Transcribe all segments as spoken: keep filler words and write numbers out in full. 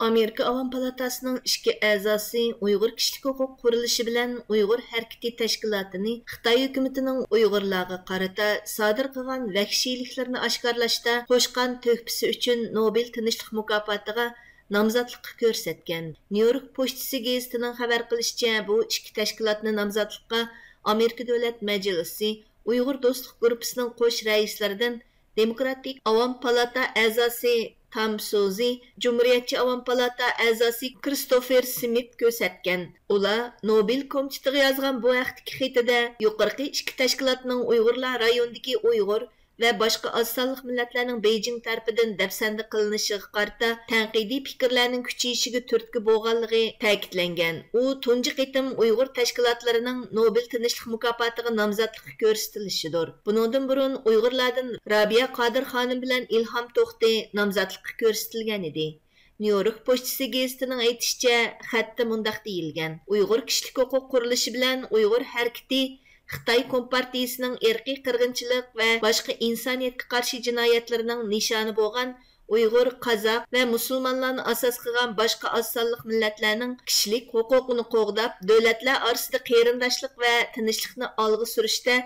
ئامېرىكا ئاۋام پالاتاسىنىڭ ئىككى ئەزاسى ئۇيغۇر كىشىلىك ھوقۇق قۇرۇلۇشى بىلەن ئۇيغۇر ھەرىكىتى تەشكىلاتىنى خىتاي ھۆكۈمىتىنىڭ ئۇيغۇرلارغا قارىتا سادىر قىلغان ۋەھشىيلىكلىرىنى ئاشكارىلاشتا قوشقان تۆھپىسى ئۈچۈن نوبېل تىنچلىق مۇكاپاتىغا نامزاتلىققا كۆرسەتكەن. نيۇ يورك پوچتىسى گېزىتىنىڭ خەۋەر قىلىشىچە، بۇ ئىككى تەشكىلاتنى نامزاتلىققا ئامېرىكا دۆلەت مەجلىسى ئۇيغۇر دوستلۇق گۇرۇپپىسىنىڭ قوش رەئىسلىرىدىن دېموكراتىك ئاۋام پالاتا ئەزاسى تام سوزى، جۇمھۇرىيەتچى ئاۋام پالاتا ئەزاسى كىرىستوفېر سمىت كۆرسەتكەن. ئۇلار نوبېل كومىتېتىغا يازغان بۇ ھەقتىكى خېتىدە، يۇقىرىقى ئىككى تەشكىلاتنىڭ ئۇيغۇرلار رايونىدىكى ئۇيغۇر ۋە باشقا ئاز سانلىق مىللەتلەرنىڭ بېيجىڭ تەرىپىدىن دەپسەندە قىلىنىشىغا قارىتا تەنقىدىي پىكىرلەرنىڭ كۈچىيىشىگە تۈرتكە بولغانلىقى تەكىتلەنگەن. ئۇ تۇنجى قېتىم ئۇيغۇر تەشكىلاتلىرىنىڭ نوبېل تىنچلىق مۇكاپاتىغا نامزاتلىققا كۆرسىتىلىشىدۇر. بۇنىڭدىن بۇرۇن ئۇيغۇرلاردىن رابىيە قادىر خانىم بىلەن ئىلھام توختى نامزاتلىققا كۆرسىتىلگەنىدى. نيۇ يورك پوچتىسى گېزىتىنىڭ ئېيتىشىچە، خەتتە مۇنداق دېيىلگەن: ئۇيغۇر كىشىلىك ھوقۇق قۇرۇلۇشى بىلەن ئۇيغۇر ھەرىكىتى خىتاي كومپارتىيىسىنىڭ ئىرقىي قىرغىنچىلىق ۋە باشقا ئىنسانىيەتكە قارشى جىنايەتلىرىنىڭ نىشانى بولغان ئۇيغۇر، قازاق ۋە مۇسۇلمانلارنى ئاساس قىلغان باشقا ئاز سانلىق مىللەتلەرنىڭ كىشىلىك ھوقۇقىنى قوغداپ، دۆلەتلەر ئارىسىدا قېرىنداشلىق ۋە تىنچلىقنى ئالغا سۈرۈشتە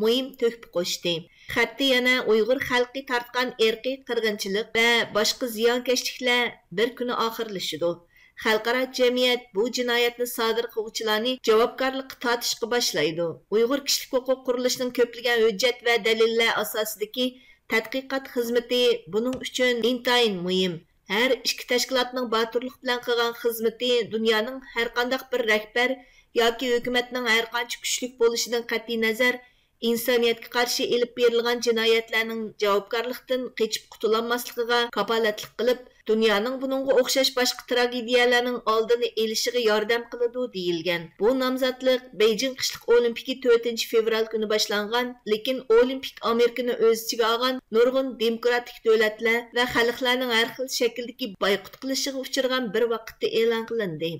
مۇھىم تۆھپە قوشتى. خەتتە يەنە ئۇيغۇر خەلقى تارتقان ئىرقىي قىرغىنچىلىق ۋە باشقا زىيانكەشلىكلەر بىر كۈنى ئاخىرلىشىدۇ. خەلقئارا جەمئىيەت بۇ جىنايەتنى سادىر قىلغۇچىلارنى جاۋابكارلىققا تارتىشقا باشلايدۇ. ئۇيغۇر كىشىلىك ھوقۇق قۇرۇلۇشىنىڭ كۆپلىگەن ھۆججەت ۋە دەلىللەر ئاساسىدىكى تەتقىقات خىزمىتى بۇنىڭ ئۈچۈن ئىنتايىن مۇھىم. ھەر ئىككى تەشكىلاتنىڭ باتۇرلۇق بىلەن قىلغان خىزمىتى دۇنيانىڭ ھەرقانداق بىر رەھبەر ياكى ھۆكۈمەتنىڭ ھەرقانچە كۈچلۈك بولۇشىدىن قەتئىينەزەر، ئىنسانىيەتكە قارشى ئېلىپ بېرىلغان جىنايەتلەرنىڭ جاۋابكارلىقتىن قېچىپ قۇتۇلالماسلىقىغا كاپالەتلىك قىلىپ، دۇنيانىڭ بۇنىڭغا ئوخشاش باشقا تراگېدىيەلەرنىڭ ئالدىنى ئېلىشىغا ياردەم قىلىدۇ، دېيىلگەن. بۇ نامزاتلىق بېيجىڭ قىشلىق ئولىمپىكى تۆتىنچى فېۋرال كۈنى باشلانغان، لېكىن ئولىمپىك ئامېرىكىنى ئۆز ئىچىگە ئالغان نۇرغۇن دېموكراتىك دۆلەتلەر ۋە خەلقلەرنىڭ ھەر خىل شەكىلدىكى بايقۇت قىلىشىغا ئۇچرىغان بىر ۋاقىتتا ئېلان قىلىندى.